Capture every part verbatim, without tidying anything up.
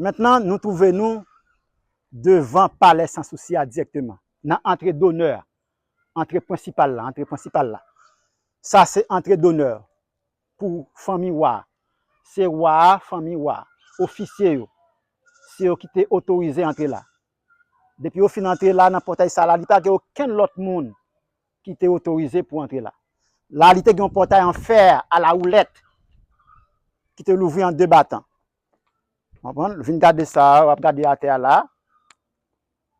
Mentnan, nou twouve nou devan palè Sans Souci a dirèkteman, nan antre donè a, antre prensipal la, antre prensipal la. Sa se antre donè pou fanmi wa a. Se wa a, fanmi wa a, ofisye yo, se yo ki te otorize antre la. Depi yo fin antre la nan pòtay sa la, li pa gen okenn lòt moun ki te otorize pou antre la. La, li te gen yon pòtay an fè a la woulèt ki te louvri an de batan. Konprann? Vin gade sa, w ap gade atè a la.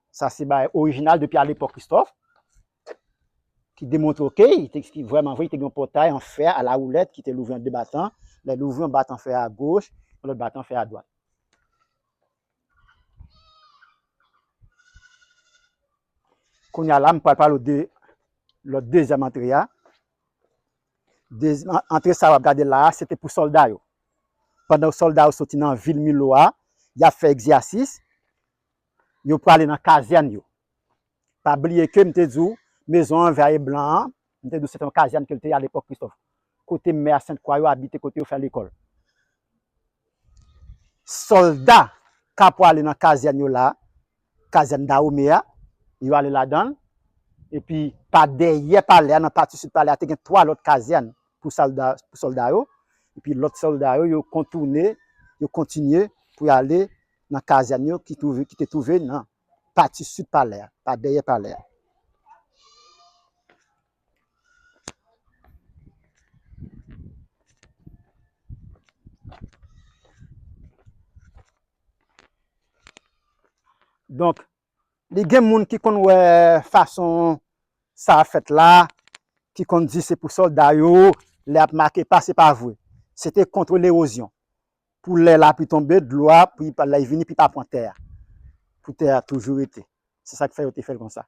Sa se bagay orijinal depi alepòk Kristòf, ki demontre, oke, li te, ki vrèman vre, li te gen yon pòtay an fè a la woulèt ki te louvri an de batan. Lè l ouvri yon batan fè a goch, yon lòt batan fè a dwat. Kounye a la, m pral pale w de lòt dezyèm antre a. Dezi-, an-, antre sa w ap gade la a, se te pou sòlda yo. Pandan sòlda yo soti nan vil Milo a, y ap fè egzèsis, yo prale nan kazèn yo. Pa bliye ke m te di w, mezon an vè e blan an, m te di w se te yon kazèn ke l te ye alepòk Kristòf. Kote mè a Sent Kwa yo abite, kote yo fè lekòl. Sòlda k ap prale nan kazèn yo la, kazèn Dawome a, yo ale ladan l. Epi pa dèyè palè a, nan pati sid palè a, te gen twa lòt kazèn pou sòlda, pou sòlda yo. Epi lòt sòlda yo, yo kontounen, yo kontinye pou y ale nan kazèn yo ki twouve, ki te twouve nan pati sid palè a, pa dèyè palè a. Donk, li gen moun ki konn wè fason sa a fèt la, ki konn di se pou sòlda yo, lè ap make pa, se pa vre. Se te kont lewozyon. Pou lè lapli tonbe, dlo a, pou li pa, lè l vini, pou li pa pran tè a. Pou tè a toujou rete. Se sa k fè yo te fè l konsa.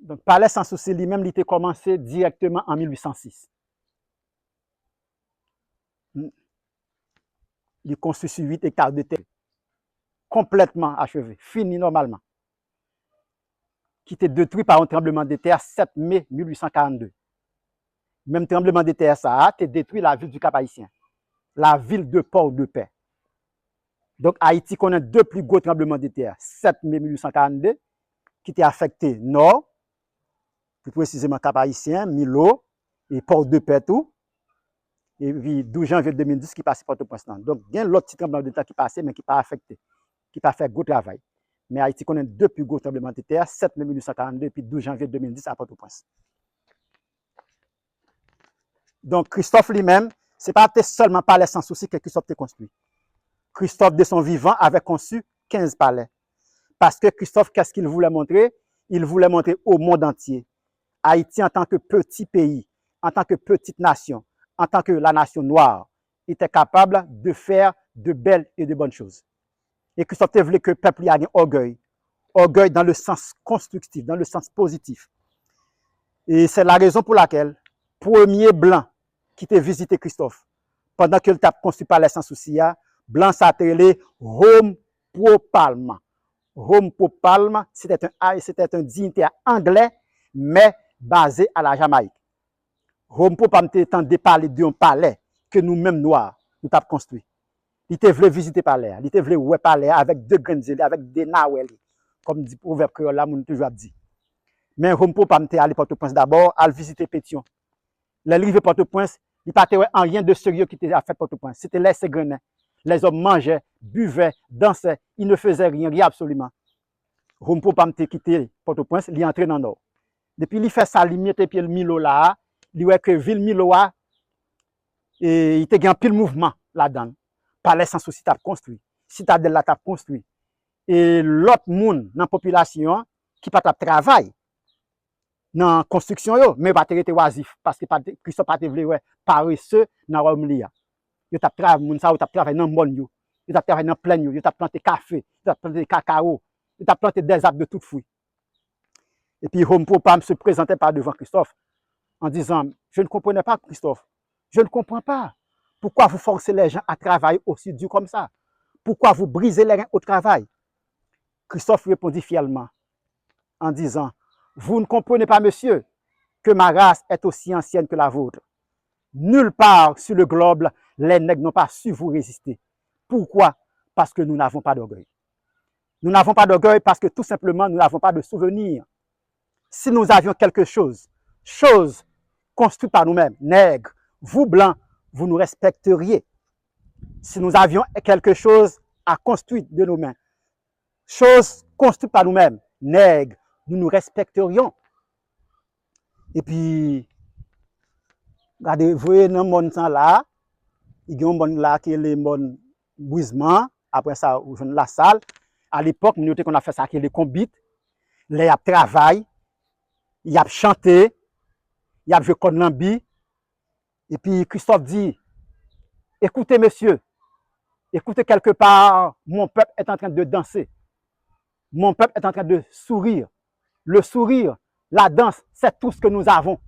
Donk, palè Sans Souci li menm, li te kòmanse dirèkteman an mil uit san sis. Li konstwi sou uit ekta de tè, konplètman acheve, fini nòmalman, ki te detwi pa yon tranblemanntè sèt me mil uit san karannde. Menm tranblemanntè sa a te detwi lavil di Kap Ayisyen, lavil de Port-de-Paix. Donk, Ayiti konnen de pli gwo tranblemanntè, sèt me mil uit san karannde, ki te afekte Nò, pli presizeman Kap Ayisyen, Milo, e Port-de-Paix tou, epi douz janvye de mil dis ki pase Pòtoprens lan. Donk, gen lòt ti tranblemanntè ki pase, men ki pa afekte, ki pa fè gwo travay. Men Ayiti konnen de pli gwo tranblemanntè, sèt me mil uit san karannde epi douz janvye de mil dis a Pòtoprens. Donk, Christophe li menm, se pa te sèlman palè Sans Souci ke Christophe te konstwi. Christophe, de son vivant, avait conçu quinze palais. Parce que Christophe, qu'est-ce qu'il voulait montrer? Il voulait montrer au monde entier Haïti en tant que petit pays, en tant que petite nation, en tant que la nation noire, était capable de faire de belles et de bonnes choses. E Christophe te vle ke pèp li a gen ògèy. Ògèy dans le sens constructif, dans le sens positif. E se la rezon pou lakèl premye blan ki te vizite Christophe, pandan ke l t ap konstwi palè Sans Souci a, blan sa te rele Home Pro Palm. Home Pro Palm, c'était un, c'était un dignitaire anglais, mais basé à la Jamaïque. Home Pro Palm te tande pale de yon palè ke nou menm nwa, nou t ap konstwi. Li te vle vizite palè a, li te vle wè palè a avèk de grenn zye li, avèk de nawè li. Kòm di pwovèb kreyòl la, moun toujou ap di. Men Home Pro Palm te ale Pòtoprens dabò, al vizite Petyon. Lè l rive Pòtoprens, li pa te wè anyen de serye ki te ap fèt Pòtoprens. Se te lèse grennen. Lèzòm manjè, bivè, dansè, ils ne faisaient rien, rien absolument. Home Pro Palm te kite Pòtoprens, li antre nan Nò. Depi li fè sa, li mete pye l Milo la a, li wè ke vil Milo a, e, li te gen anpil mouvman ladan l. Palè Sans Souci t ap konstwi, Sitadèl la t ap konstwi. E lòt moun nan popilasyon an ki pa t ap travay nan konstriksyon yo, men yo pa te rete wazif, paske pa te, Christophe pa te vle wè parese nan wayòm li a. Yo t ap travay, moun sa yo t ap travay nan mòn yo, yo t ap travay nan plèn yo, yo t ap plante kafe, yo t ap plante kakawo, yo t ap plante dèzab de tout fwi. Et puis Home Pro Palm se présentait par devant Christophe en disant, je ne comprenais pas, Christophe, je ne comprends pas. Pourquoi vous forcez les gens à travailler aussi dur comme ça? Pourquoi vous brisez les reins au travail? Christophe répondit fièrement en disant, vous ne comprenez pas, monsieur, que ma race est aussi ancienne que la vôtre. Nulle part sur le globe, les nègres n'ont pas su vous résister. Pourquoi? Parce que nous n'avons pas d'orgueil. Nous n'avons pas d'orgueil parce que tout simplement, nous n'avons pas de souvenirs. Si nous avions quelque chose, chose construite par nous-mêmes, nègres, vous blancs, vous nous respecteriez. Si nous avions quelque chose à construire de nos mains, chose construite par nous-mêmes, nègres, nous nous respecterions. Epi, gade, voye nan mòn sa la, li gen yon mòn la ki rele mòn Brizman, apre sa, ou jwenn Lasal. Alepòk, moun yo te konn ap fè sa ki rele konbit. Lè y ap travay, y ap chante, y ap jwe kòn lanbi. Epi Christophe di, écoutez, messieurs, écoutez quelque part, mon peuple est en train de danser. Mon peuple est en train de sourire. Le sourire, la danse, c'est tout ce que nous avons.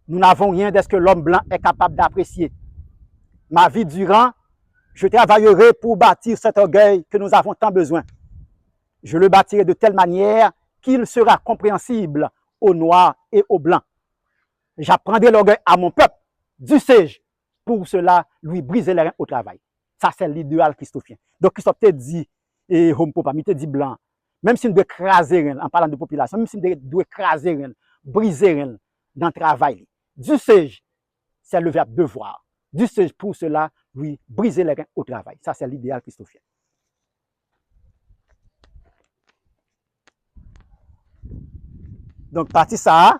Nous n'avons rien de ce que l'homme blanc est capable d'apprécier. Ma vie durant, je travaillerai pour bâtir cet orgueil que nous avons tant besoin. Je le bâtirai de telle manière qu'il sera compréhensible aux Noirs et aux Blancs. J'apprendrai l'orgueil à mon peuple, dussé-je pour cela lui briser les reins au travail. Sa se lideyal kristofyen. Donk, Christophe te di, e, Home Pop, li te di blan, menm si n dwe kraze ren l, an palan de popilasyon, menm si n dwe, dwe kraze ren l, brize ren l nan travay li. Dussé-je, c'est le verbe devoir. Dussé-je pour cela lui briser les reins au travail. Sa se lideyal kristofyen. Donk, pati sa a,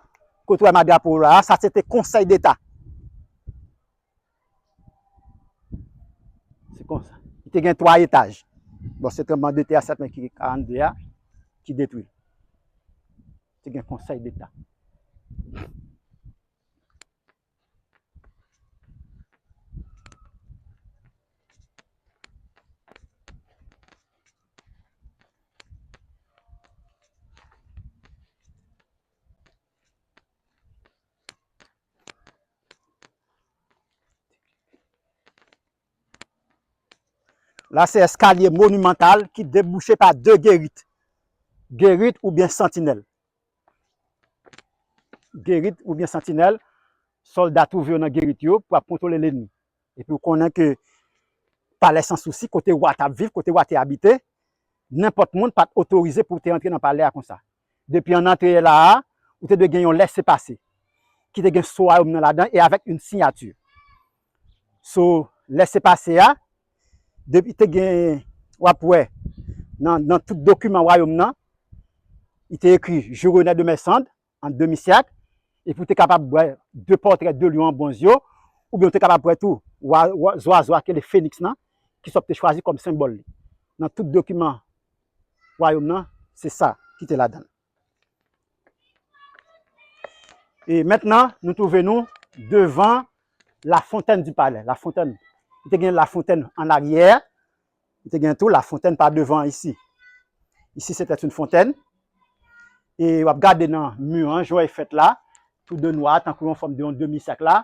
kote w wè m a drapo la, sa se te Konsèy Deta. Se konsa. Li te gen twa etaj. Bon, se tranblemanntè a sèt mè ki karannde a ki detwi l. Te gen Konsèy Deta. La se eskalye monimantal ki debouche pa de gerit. Gerit oubyen santinèl. Gerit oubyen santinèl, sòlda twouve yo nan gerit yo pou ap kontwole lènmi. Epi w konnen ke Palè Sansousi, kote wa t ap viv, kote wa te abite, nenpòt moun pa t otorize pou te antre nan palè a konsa. Depi an antre la a, ou te dwe gen yon lèsepase ki te gen so wayòm nan ladan e avèk yon siyati. So, lèsepase a, depi te gen, w ap wè, nan, nan tout dokiman wayòm nan, li te ekri Je renais de mes cendres, an demi syèk, epi w te kapab wè de pòtrè de lyon an bwonz yo, oubyen w te kapab wè tou wa, wa, zwazo a ki rele feniks lan, Christophe te chwazi kòm senbòl li. Nan tout dokiman wayòm nan, se sa ki te ladan l. E mentnan, nou twouve nou devan la fontaine du palais. La fontaine, li te gen la fontaine an aryè, li te gen tou la fontaine par devant ici. Ici, c'était une fontaine. E w ap gade nan mi an, jan w fèt la, tou de nwa, tankou yon fòm de yon demi sèk la.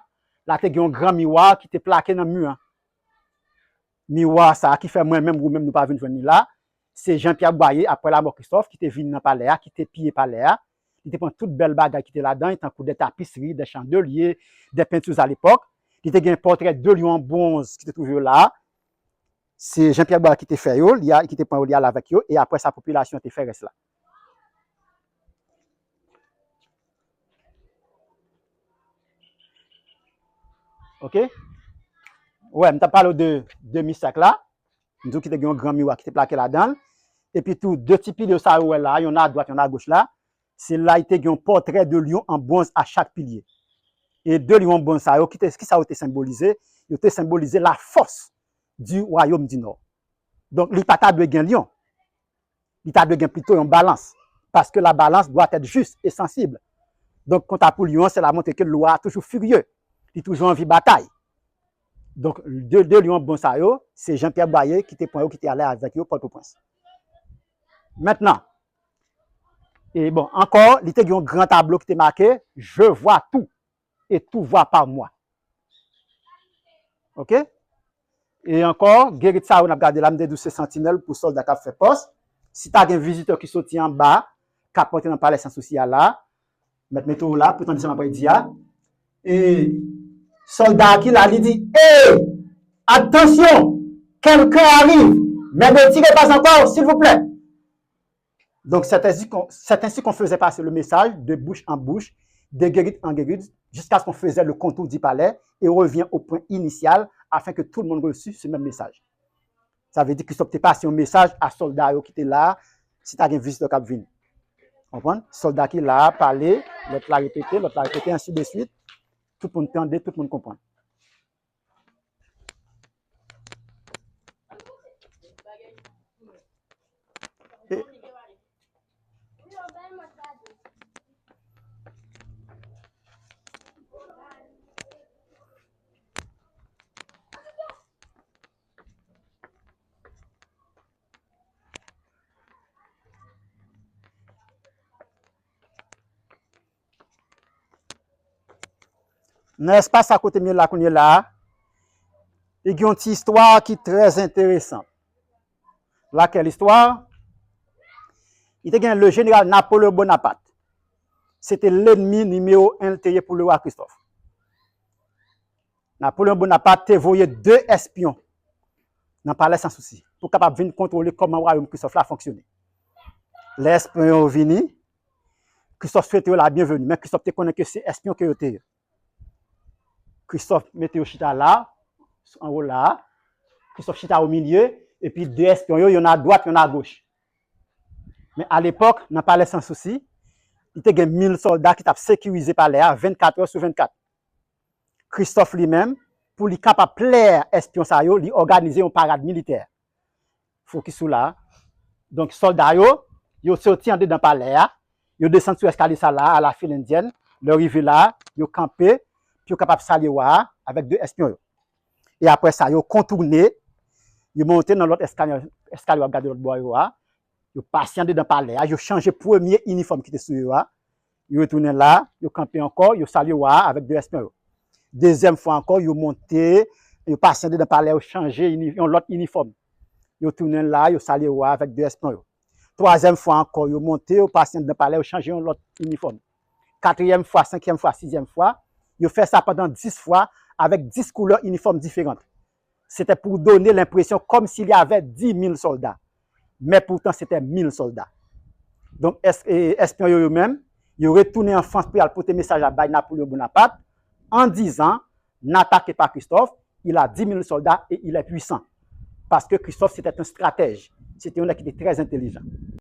La te gen yon gran miwa ki te plake nan mi an. Miwa sa a ki fè mwen menm, ou menm, nou pa vin jwenn li la. Se Jean Pierre Boyer, apre lanmò Christophe, ki te vin nan palè a, ki te piye palè a. Li te pran tout bèl bagay ki te ladan, tankou de tapisri, de chandelier, de peintures à l'époque. Li te gen pòtrè de lyon an bwonz ki te twouve yo la a. Se Jean Pierre Boyer ki te fè yo, li a, ki te pran yo, li ale avèk yo, e apre sa, popilasyon te fè rès la. Oke? Wè, m t ap pale w de demi sèk la. M di w ki te gen yon gran miwa ki te plake ladan l. Epi tou, de ti pilye sa yo wè la, yonn adwat, yonn agoch la, se la li te gen yon pòtrè de lyon an bwonz a chak pilye. E de lyon an bwonz sa yo, ki te, ki sa yo te senbolize? Yo te senbolize la force du royaume du Nord. Donk, li pa ta dwe gen lyon. Li ta dwe gen plito yon balans. Parce que la balance doit être juste et sensible. Donk, kanta pou lyon an, se la montre ke lwa a toujou firye. Li toujou anvi batay. Donk, de, de lyon an bwonz sa yo, se Jean Pierre Boyer ki te pran yo, ki te ale avèk yo Pòtoprens. Mentnan, e bon, ankò, li te gen yon gran tablo ki te make Je vois tout et tout voit par moi. Oke? E ankò, gerit sa yo n ap gade la, m te di w se santinèl pou sòlda k ap fè pòs. Si ta gen vizitè ki soti anba, k ap rantre nan Palè Sansousi a la, M mèt mete w la pou tande sa m ap di a. E sòlda ki la, li di, "Hey, attention, quelqu'un arrive, mais ne tirez pas encore, s'il vous plaît." Donc, c'est ainsi qu'on, c'est ainsi qu'on faisait passer le message de bouche en bouche, de guérite en guérite, jusqu'à ce qu'on faisait le contour du palais et revient au point initial afin que tout le monde reçût ce même message. Sa vle di Kristòf te pase yon mesaj a sòlda yo ki te la a, si ta gen vizitè k ap vini. Konprann? Sòlda ki la a pale, lòt la repete, lòt la repete, ainsi de suite. Tout moun tande, tout moun konprann. E Nan espas sa kote m ye la kounye la a, li gen yon ti istwa ki trè enteresan. Laquelle histoire? Li te gen le général Napoléon Bonaparte. Se te lènmi nimewo en l te ye pou lewa Kristòf. Napoléon Bonaparte te voye de espyon nan palè Sans Souci pou kapab vin kontwole kòman wayòm Kristòf la fonksyone. Lè espyon yo vini, Kristòf swete yo la byenveni, men Kristòf te konnen ke se espyon ke yo te ye. Kristòf mete yo chita la, anwo la. Kristòf chita o milye, epi de espyon yo, yonn adwat, yonn agoch. Men alepòk, nan palè Sans Souci, li te gen mil sòlda ki t ap sekirize palè a vennkat è sou vennkat. Kristòf li menm, pou li kapab plè espyon sa yo, li òganize yon parad militè. Fokis sou la. Donk, sòlda yo, yo soti andedan palè a, yo desann sou eskalye sa la, a la filendyèn. Lè yo rive la, yo kanpe, pou yo kapab salye wa a avèk de espyon yo. E apre sa, yo kontounen, yo monte nan lòt eskalye, eskalye w ap gade lòt bò yo a. Yo pase andedan palè a, yo chanje premye inifòm ki te sou yo a. Yo retounen la, yo kanpe ankò, yo salye wa a avèk de espyon yo. Dezyèm fwa ankò, yo monte, yo pase andedan palè, yo chanje ini-, yon lòt inifòm. Yo tounen la, yo salye wa a avèk de espyon yo. Twazyèm fwa ankò, yo monte, yo pase andedan palè, yo chanje yon lòt inifòm. Katriyèm fwa, senkyèm fwa, sizyèm fwa, yo fè sa pandan dis fwa avèk dis koulè inifòm diferan. Se te pou done lenpresyon kòmsi li avè dis mil sòlda. Men poutan, se te mil sòlda. Donk, es-, e, espyon yo, yo menm, yo retounen an Frans pou y al pote mesaj la bay Napoléon Bonaparte, en disant, n'attaquez pas Christophe, il a dix mille soldats et il est puissant. Paske Kristòf, se te yon estratèj. Se te yon nèg ki te trè entelijan.